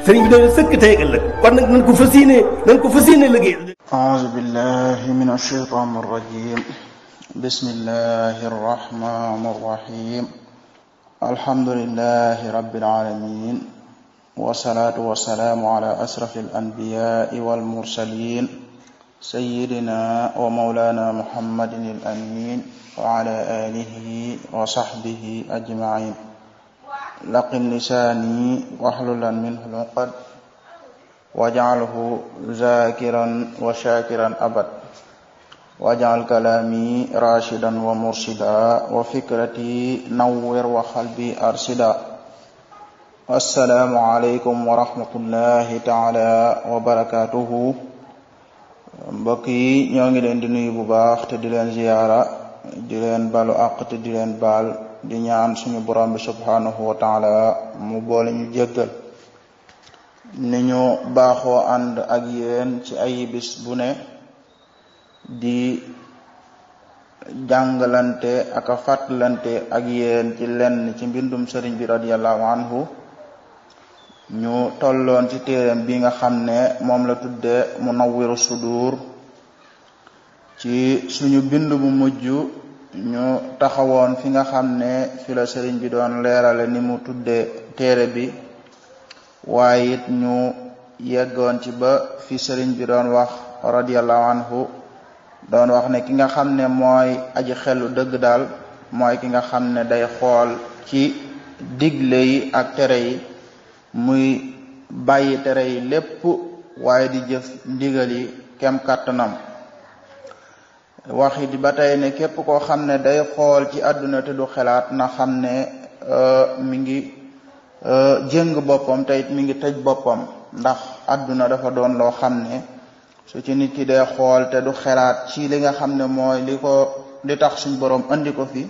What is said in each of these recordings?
sëriñ bi doon sëkk tey ëllëg kon nag nañ ko fas yéene liggéey. أعوذ بالله من الشيطان الرجيم بسم الله الرحمن الرحيم الحمد لله رب العالمين والصلاة والسلام على أشرف الأنبياء والمرسلين سيدنا ومولانا محمد الأمين وعلى آله وصحبه أجمعين لقن لساني واحللا منه العقد واجعله ذاكرا وشاكرا أبد واجعل كلامي راشدا ومرشدا وفكرتي نور وقلبي أرشدا السلام عليكم ورحمة الله تعالى وبركاته mbokk yi ñoo ngi leen di nuyu bu baax te di leen ziyaara di leen balu àq te di leen baal di ñaan suñu borom bi subhanahu wa taala mu boole ñu jéggal ni ñu baaxoo ànd ak yéen ci ay bis bu ne di jàngalante ak a fàttalante ak yéen ci lenn ci mbindum sëriñ bi radiyallahu anhu ñu tolloon ci téereem bi nga xam ne moom la tudde Munawwiru Sudur ci suñu bind bu mujj ñu taxawoon fi nga xam ne fi la sëriñ bi doon leerale ni mu tudde téere bi waaye it ñu yeggoon ci ba fi sëriñ bi doon wax radiyallahu anhu doon wax ne ki nga xam ne mooy aji xelu dëgg daal mooy ki nga xam ne day xool ci digle yi ak tere yi muy bàyyi tere yi lépp waaye di jëf ndigal yi kem kàttanam waxi di ba tey ne képp koo xam ne day xool ci àdduna te du xelaat na xam ne mi ngi jëng boppam te it mi ngi tëj boppam ndax àdduna dafa doon loo xam ne su ci nit ki day xool te du xelaat ci li nga xam ne mooy li tax suñ borom andi ko fi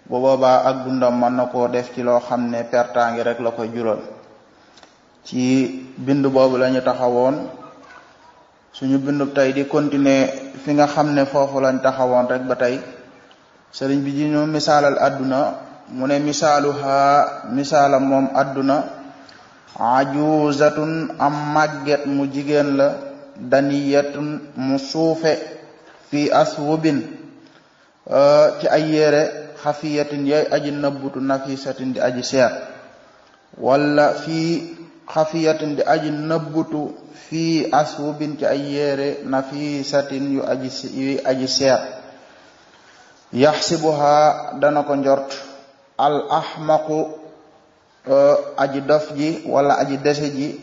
bu boobaa ak dundam mën na koo def ci loo xam ne pertaangi rek la koy jural ci bind boobu lañu taxawoon suñu bindu tey di continuer fi nga xam ne foofu lañ taxawoon rek ba tey sëriñ bi di ñu misaalal àdduna mu ne misaala moom àdduna ajuzatun am màgget mu jigéen la daniyatun mu suufe fi aswubin ci ay yére xafiyatin yay aji nëbbutu nafisatin di aji seer wala fii xafiyatin di aji nëbbutu fii aswubin ci ay yére nafisatin yu aji seer yaxsibuha dana ko njort al ahmaqu aji dof ji wala aji dese ji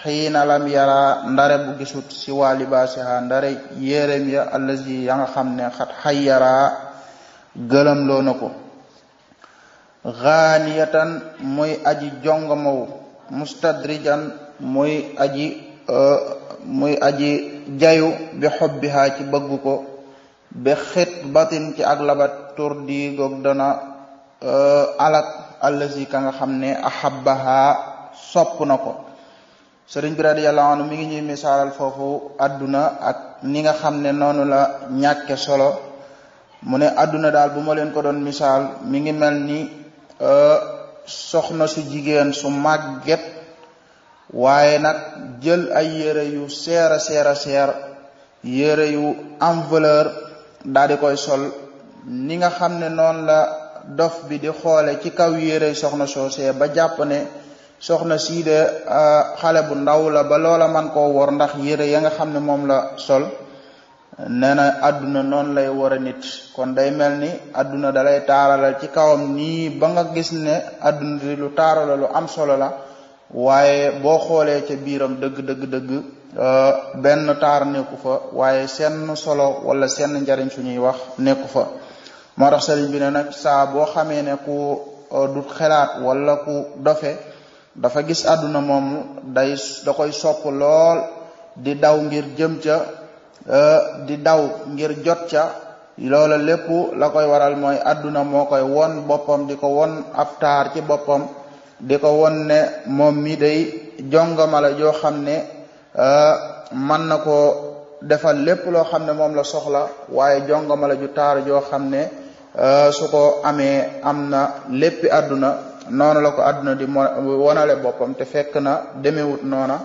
xiina lam yara ndare bu gisut si waa libaasiha ndare yéreem ya allazi ya nga xam ne xat xayyara gëlëm loo na ko ghaniyatan muy aji jongomaw mustadrijan muy aji jayu bi xobbiha ci bëgg ko bi xit batin ci ak labat tur di goog dana alak allazi ka nga xam ne ahabbaha sopp na ko sëriñ bi radiyallahu anhu mi ngi ñuy misaalal foofu adduna ak ni nga xam ne noonu la ñàkke solo mu ne adduna daal bu ma leen ko doon misaal mi ngi mel ni soxna su jigéen su màgget waaye nag jël ay yére yu seer a seer yére yu am valeur daal di koy sol ni nga xam ne noonu la dof bi di xoole ci kaw yére soxna soosee ba jàpp ne soxna sii de xale bu ndaw la ba loola man koo wor ndax yére ya nga xam ne moom la sol nee na àdduna noonu lay war a nit kon day mel ni àdduna dalay taaralal ci kawam nii ba nga gis ne àdduna di lu taarala lu am solo la waaye boo xoolee ca biiram dëgg benn taar nekku fa waaye seen solo wala seen njariñ suñuy wax nekku fa moo tax sëriñ bi ne nag saa boo xamee ne ku du xelaat wala ku dofe dafa gis àdduna moomu da koy sopp lool di daw ngir jëm ca di daw ngir jot ca loola lépp la koy waral mooy àdduna moo koy won boppam di ko won ab taar ci boppam di ko won ne moom mi day jongama la joo xam ne mën na ko defal lépp loo xam ne moom la soxla waaye jongama la ju taar joo xam ne su ko amee am na léppi àdduna noonu la ko àdduna di wonale boppam te fekk na demewut noona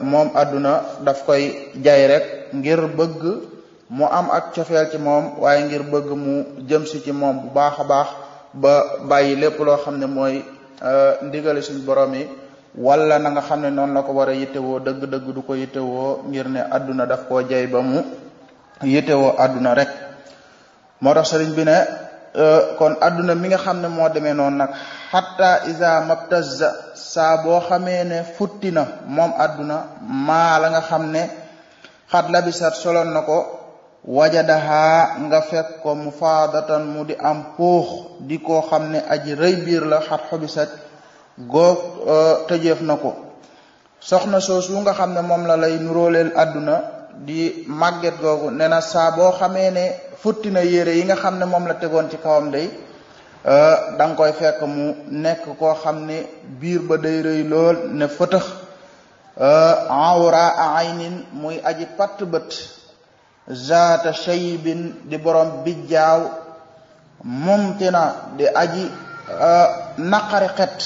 moom àdduna daf koy jay rek ngir bëgg mu am ak cofeel ci moom waaye ngir bëgg mu jëm si ci moom bu baax a baax ba bàyyi lépp loo xam ne mooy ndigali suñ borom yi wala na nga xam ne noonu la ko war a yittewoo dëgg-dëgg du ko yittewoo ngir ne àdduna daf koo jay ba mu yittewoo àdduna rek. moo tax sëriñ bi ne kon àdduna mi nga xam ne moo demee noonu nag xatta isa mabtazza saa boo xamee ne futti na moom àdduna maa la nga xam ne xat labisat soloon na ko wajadaha nga fekk ko mufaadatan mu di am puux di koo xam ne aji rëy biir la xat xobisat goog tëjeef na ko. soxna soosu nga xam ne moom la lay nuróoleel àdduna di màgget googu nee na saa boo xamee ne futti na yére yi nga xam ne moom la tegoon ci kawam day da nga koy fekk mu nekk koo xam ne biir ba day rëy lool ne fëtëx awra aynin muy aji patt bët zaata shaybin di borom bijjaaw mumtina di aji naqari xet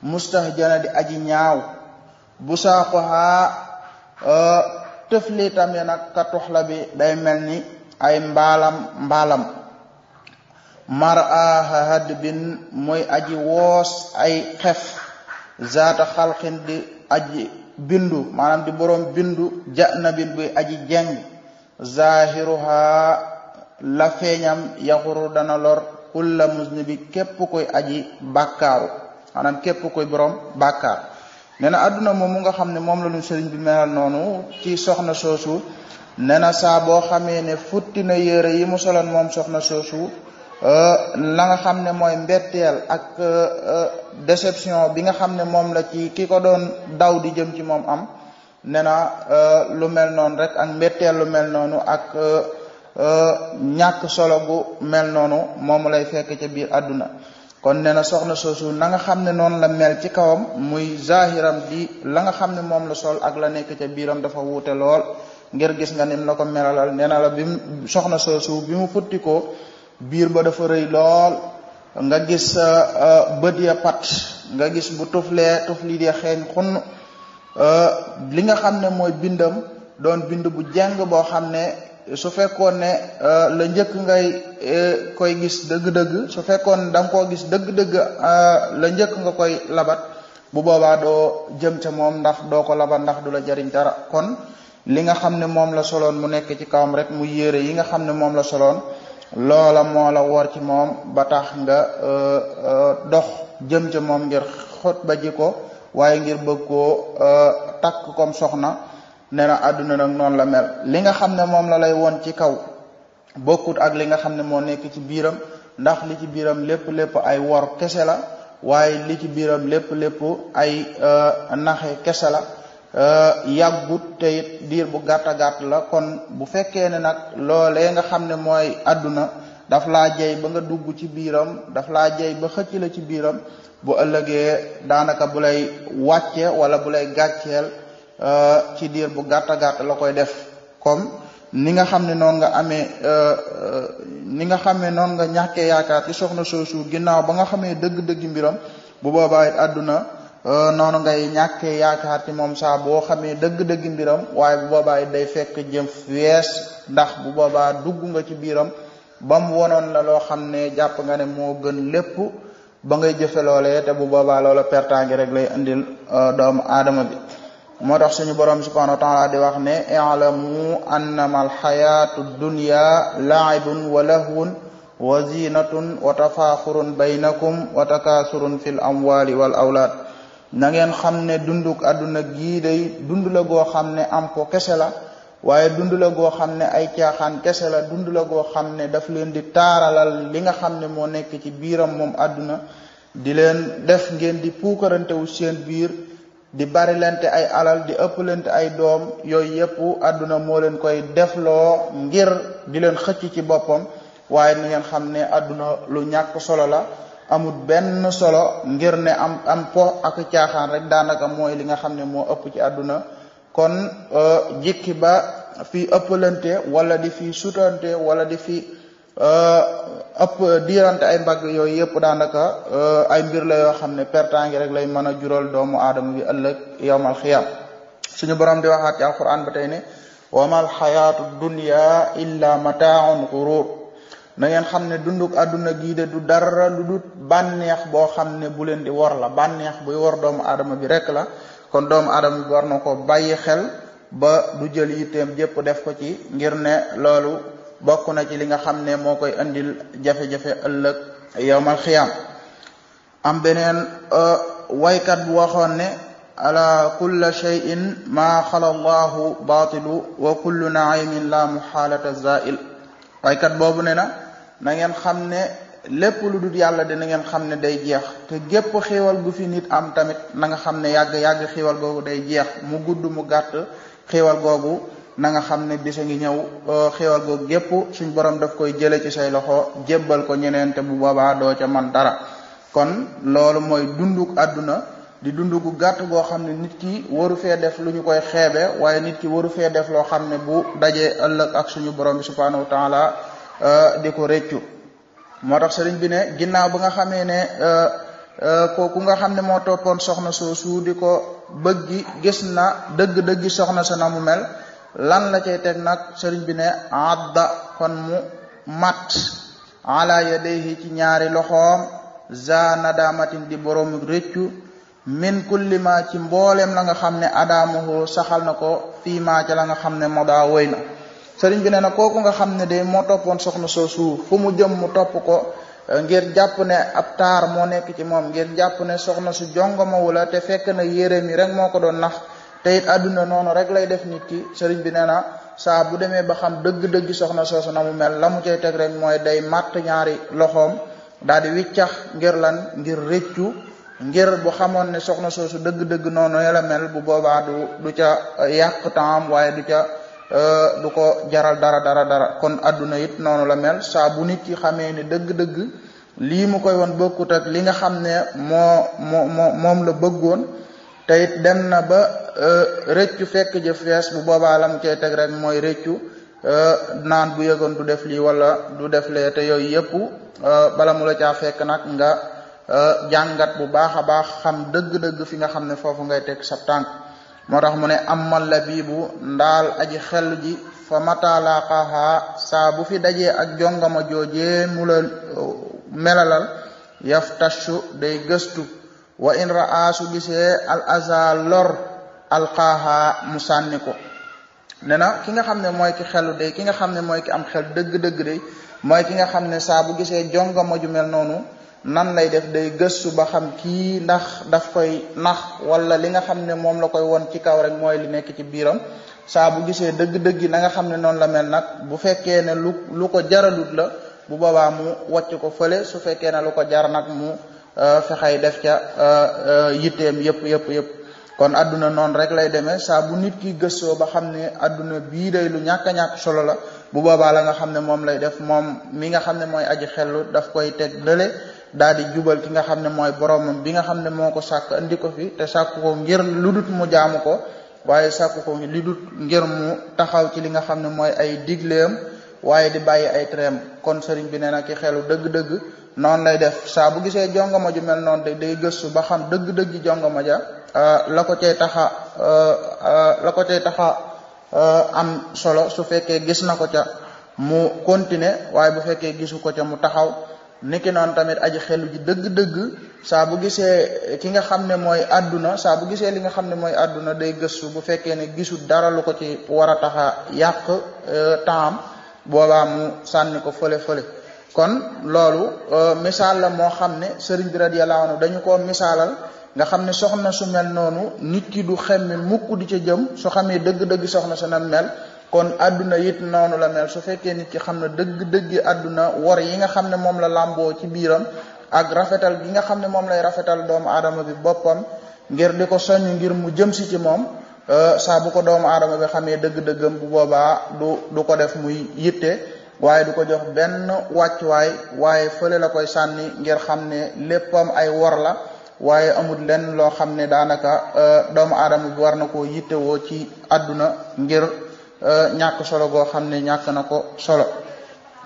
mustahjana di aji ñaaw bu saakoha tëflitam ya nag ka tuxla bi day mel ni ay mbaalam mar'aha hadbin muy aji woos ay xef zaata xalqin di aji bindu maanaam di borom bindu janabin buy aji jeng zahiruha la feeñam yaxuru dana lor kulla musnibi képp koy aji bàkkaaru maanaam képp koy borom bàkkaar. nee na àdduna moom mu nga xam ne moom la ñu sëriñ bi melal noonu ci soxna soosu nee na saa boo xamee ne futti na yére yi mu soloon moom soxna soosu la nga xam ne mooy mbetteel ak déception bi nga xam ne moom la ci ki ko doon daw di jëm ci moom am nee na lu mel noonu rek ak mbetteel lu mel noonu ak ñàkk solo gu mel noonu moom lay fekk ca biir àdduna. kon nee na soxna soosu na nga xam ne noonu la mel ci kawam muy zahiram di la nga xam ne moom la sol ak la nekk ca biiram dafa wuute lool ngir gis nga nim la ko melalal nee na la bi mu soxna soosu bi mu futti ko biir ba dafa rëy lool nga gis bët ya pat nga gis bu tufli di xeeñ xunn li nga xam ne mooy bindam doon bind bu jeng boo xam ne su fekkoon ne la njëkk ngay koy gis dëgg-dëgg su fekkoon da nga koo gis dëgg-dëgg la njëkk nga koy labat bu boobaa doo jëm ca moom ndax doo ko labat ndax du la jariñ dara. kon li nga xam ne moom la soloon mu nekk ci kawam rek mu yére yi nga xam ne moom la soloon loola moo la wor ci moom ba tax nga dox jëm ca moom ngir xot ba ji ko waaye ngir bëgg koo takk comme soxna. nee na àdduna nag noonu la mel li nga xam ne moom la lay woon ci kaw bokkut ak li nga xam ne moo nekk ci biiram ndax li ci biiram lépp ay wor kese la waaye li ci biiram lépp ay naxe kese la yàggut te it diir bu gàtt la. kon bu fekkee ne nag loolee nga xam ne mooy àdduna daf laa jey ba nga dugg ci biiram daf laa jey ba xëcc la ci biiram bu ëllëgee daanaka bu lay wàcce wala bu lay gàcceel ci diir bu gàtt la koy def. comme ni nga xam ne noonu nga amee ni nga xamee noonu nga ñàkkee yaakaar ci soxna soosu ginnaaw ba nga xamee dëgg-dëgg mbiram bu boobaa it àdduna noonu ngay ñàkkee yaakaar ci moom saa boo xamee dëgg-dëgg mbiram waaye bu boobaa it day fekk jëm wees ndax bu boobaa dugg nga ci biiram ba mu wonoon la loo xam ne jàpp nga ne moo gën lépp ba ngay jëfe loolee te bu boobaa loola pertaangi rek lay indil doomu aadama bi. moo tax suñu borom subhanahu wa ta'ala di wax ne i'lamu annama alxayatu dunya la'ibun wa lahwun wa zinatun wa tafaxurun baynakum wa takasurun fil amwali wal awlaad. na ngeen xam ne dunduk àdduna gii day dund la goo xam ne am ko kese la waaye dund la goo xam ne ay caaxaan kese la dund la goo xam ne daf leen di taaralal li nga xam ne moo nekk ci biiram moom àdduna di leen def ngeen di puukarantewu seen biir di bari lente ay alal di ëpp lente ay doom yooyu yëpp àdduna moo leen koy defloo ngir di leen xëcc ci boppam waaye ni ngeen xam ne àdduna lu ñàkk solo la amul benn solo ngir ne am po ak caaxaan rek daanaka mooy li nga xam ne moo ëpp ci àdduna. kon jikki ba fi ëppalante wala di fi sutante wala di fi ëpp diirante ay mbagg yooyu yëpp daanaka ay mbir la yoo xam ne pertange rek lay mën a jural doomu aadama bi ëllëg yawmal xiyaam suñu borom di waxaat ci alquran ba tey ne wa mal xayaatu dunya illa mataaun gurur na ngeen xam ne dunduk àdduna gii de du dara lu dut bànneex boo xam ne bu leen di wor la bànneex buy wor doomu aadama bi rek la kon doomu aadama bi war na ko bàyyi xel ba du jël yitteem jépp def ko ci ngir ne loolu bokk na ci li nga xam ne moo koy andil jafe-jafe ëllëg yawmal xiyaam am beneen waykat bu waxoon ne ala kulla shay'in ma xala allahu baatilu wa kullu naimin la muxaalata zail waykat boobu ne na ngeen xam ne lépp lu dul yàlla de na ngeen xam ne day jeex te gépp xéewal gu fi nit am tamit na nga xam ne yàgg xéewal googu day jeex mu gudd mu gàtt xéewal googu na nga xam ne bisa ngi ñëw xéewal googu gépp suñ borom daf koy jële ci say loxo jébbal ko ñeneen te bu boobaa doo ca man dara kon loolu mooy dunduk àdduna di dundugu gàtt goo xam ne nit ki waru fee def lu ñu koy xeebe waaye nit ki waru fee def loo xam ne bu dajee ëllëg ak suñu borom bi subhanahu wa taala di ko réccu moo tax sëriñ bi ne ginnaaw ba nga xamee ne kooku nga xam ne moo toppoon soxna soosu di ko bëggi gis na dëgg-dëggi soxna sa na mu mel lan la cay teg nag sëriñ bi ne adda kon mu mat ala yadayhi ci ñaari loxoom za nadamatin di borom réccu min kulli ma ci mboolem la nga xam ne adaamahu saxal na ko fii ma ca la nga xam ne moo daa woy na sëriñ bi ne na kooku nga xam ne de moo toppoon soxna soosu fu mu jëm mu topp ko ngir jàpp ne ab taar moo nekk ci moom ngir jàpp ne soxna su jongoma wala te fekk na yére mi rek moo ko doon nax te it àdduna noonu rek lay def nit ki sëriñ bi nee na saa bu demee ba xam dëgg-dëgg soxna soosu na mu mel la mu cay teg rek mooy day màtt ñaari loxoom daal di wiccax ngir lan ngir réccu ngir bu xamoon ne soxna soosu dëgg-dëgg noonu la mel bu boobaa du ca yàq temps waaye du ko jaral dara kon adduna it noonu la mel saa bu nit ki xamee ne dëgg-dëgg lii mu koy won bokkut ak li nga xam ne moom la bëggoon te it dem na ba rëccu fekk jëf fees bu boobaa la mu cay teg rek mooy rëccu naan bu yëgoon du def lii wala du def lee te yooyu yëpp bala mu la caa fekk nag nga jàngat bu baax a baax xam dëgg-dëgg fi nga xam ne foofu ngay teg sa tànk moo tax mu ne amal la biibu ndaal aji xel ji fa matalaqaha saa bu fi dajee ak jongama joojee mu la melalal yaftashu day gëstu wa in ra'asu gisee al aza lor alqaaha mu sànni ko ne na ki nga xam ne mooy ki xelu day ki nga xam ne mooy ki am xel dëgg-dëgg day mooy ki nga xam ne saa bu gisee jongama ju mel noonu nan lay def day gëstu ba xam kii ndax daf koy nax wala li nga xam ne moom la koy won ci kaw rek mooy li nekk ci biiram saa bu gisee dëgg-dëgg na nga xam ne noonu la mel nag bu fekkee ne lu ko jaralut la bu boobaa mu wàcc ko fële su fekkee ne lu ko jar nag mu fexey def ca yitteem yëpp kon adduna noonu rek lay demee saa bu nit ki gëstoo ba xam ne adduna bii day lu ñàkk a ñàkk solo la bu boobaa la nga xam ne moom lay def moom mi nga xam ne mooy aji xellu daf koy teg lële daal di jubal ki nga xam ne mooy boromam bi nga xam ne moo ko sàkk andi ko fi te sàkk ko ngir lu dut mu jaamu ko waaye sàkk ko li dut ngir mu taxaw ci li nga xam ne mooy ay digleem waaye di bàyyi ay treem kon sëriñ bi nee na ki xelu dëgg-dëgg noonu lay def saa bu gisee jongama ju mel noonu day gëstu ba xam dëgg-dëgg jongama ja la ko cay taxa am solo su fekkee gis na ko ca mu continuer waaye bu fekkee gisu ko ca mu taxaw niki noonu tamit aji xelu ji dëgg-dëgg saa bu gisee ki nga xam ne mooy àdduna saa bu gisee li nga xam ne mooy àdduna day gëstu bu fekkee ne gisul dara lu ko ci war a taxa yàq temps boobaa mu sànni ko fële kon loolu misaal la moo xam ne sëriñ bi radiyallahu anhu dañu ko misaalal nga xam ne soxna su mel noonu nit ki du xemmi mukk di ca jëm su xamee dëgg-dëgg soxna su na mel kon adduna it noonu la mel su fekkee nit ki xam ne dëgg-dëggi adduna wor yi nga xam ne moom la làmboo ci biiram ak rafetal gi nga xam ne moom lay rafetal doomu aadama bi boppam ngir di ko soññ ngir mu jëm si ci moom saa bu ko doomu aadama bi xamee dëgg-dëggam bu boobaa du ko def muy yitte waaye du ko jox benn wàccuwaay waaye fële la koy sànni ngir xam ne léppam ay wor la waaye amul lenn loo xam ne daanaka doomu aadama bi war na koo yittewoo ci adduna ngir ñàkk solo goo xam ne ñàkk na ko solo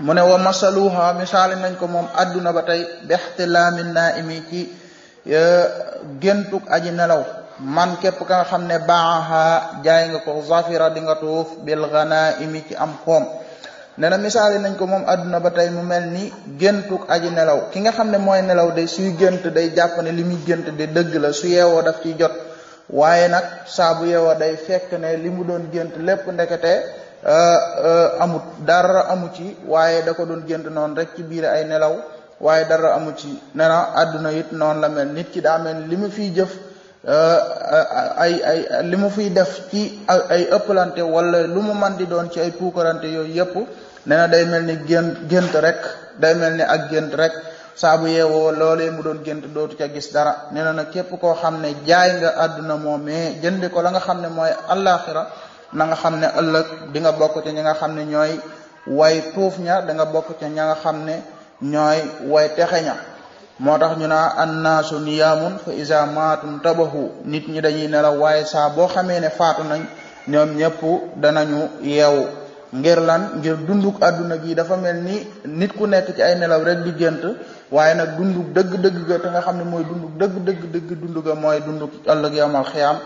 mu ne wa masaluha misaali nañ ko moom adduna ba tey bixtilaami naimi ci géntug aji nelaw man képp ka nga xam ne baaha jaay nga ko zafira di nga tuuf bil ganaimi ci am koom nee na misaali nañ ko moom adduna ba tey mu mel ni géntug aji nelaw ki nga xam ne mooy nelaw day suy gént day jàpp ne li muy gént de dëgg la su yeewoo daf ciy jot waaye nag saa bu yeewoo day fekk ne li mu doon gént lépp ndekete amut dara amu ci waaye da ko doon gént noonu rek ci biir ay nelaw waaye dara amu ci nee na adduna it noonu la mel nit ki daa mel li mu fiy jëf li mu fiy def ci ay ëppalante wala lu mu man di doon ci ay puukarante yooyu yëpp nee na day mel ni gént rek day mel ni ak gént rek saa bu yeewoo loolee mu doon gént dootu ca gis dara nee na nag képp koo xam ne jaay nga adduna moomee jëndi ko la nga xam ne mooy àllaaxira na nga xam ne ëllëg di nga bokk ca ñi nga xam ne ñooy way tuuf ña da nga bokk ca ña nga xam ne ñooy way texe ña moo tax ñu naa annaasu niyaamun fa isa maatum tabahu nit ñi dañuy nelaw waaye saa boo xamee ne faatu nañ ñoom ñëpp danañu yeewu ngir lan ngir dunduk adduna gi dafa mel ni nit ku nekk ci ay nelaw rek di gént waaye nag dunduk dëgg-dëgg ga te nga xam ne mooy dunduk dëgg dund ga mooy dunduk ëllëg yawmal xiyaam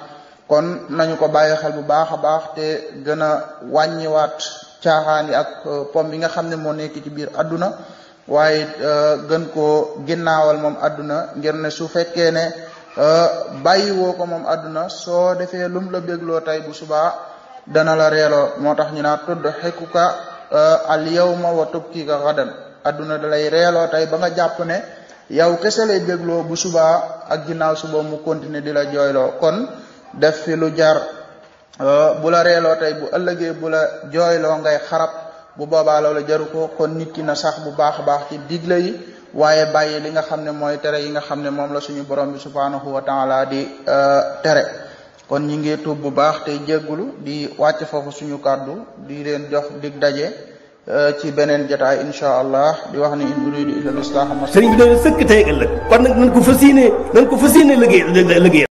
kon nañu ko bàyyi xel bu baax a baax te gën a wàññiwaat caaxaan yi ak pom bi nga xam ne moo nekk ci biir adduna waaye gën koo ginnaawal moom adduna ngir ne su fekkee ne bàyyiwoo ko moom adduna soo defee lum la bégloo tey bu subaa dana la reeloo moo tax ñu naa tudd xekuka al yawma wa tubkika gadan adduna da lay reeloo tey ba nga jàpp ne yow kese lay bégloo bu subaa ak ginnaaw suba mu continuer di la jooyloo kon def fi lu jar bu la reeloo tey bu ëllëgee bu la jooyloo ngay xarab bu boobaa loolu jaru ko kon nit ki na sax bu baax a baax ci digle yi waaye bàyyi li nga xam ne mooy tere yi nga xam ne moom la suñu borom bi subhanahu wa taala di tere kon ñi ngi tuub bu baax tey jéggulu di wàcc foofu suñu kàddu di leen jox dig daje ci beneen jotaay insha allah di wax ni in uridu illa al-islaha sëriñ bi doon sëkk tey ëllëg kon nag nañ ko fas yéene liggéey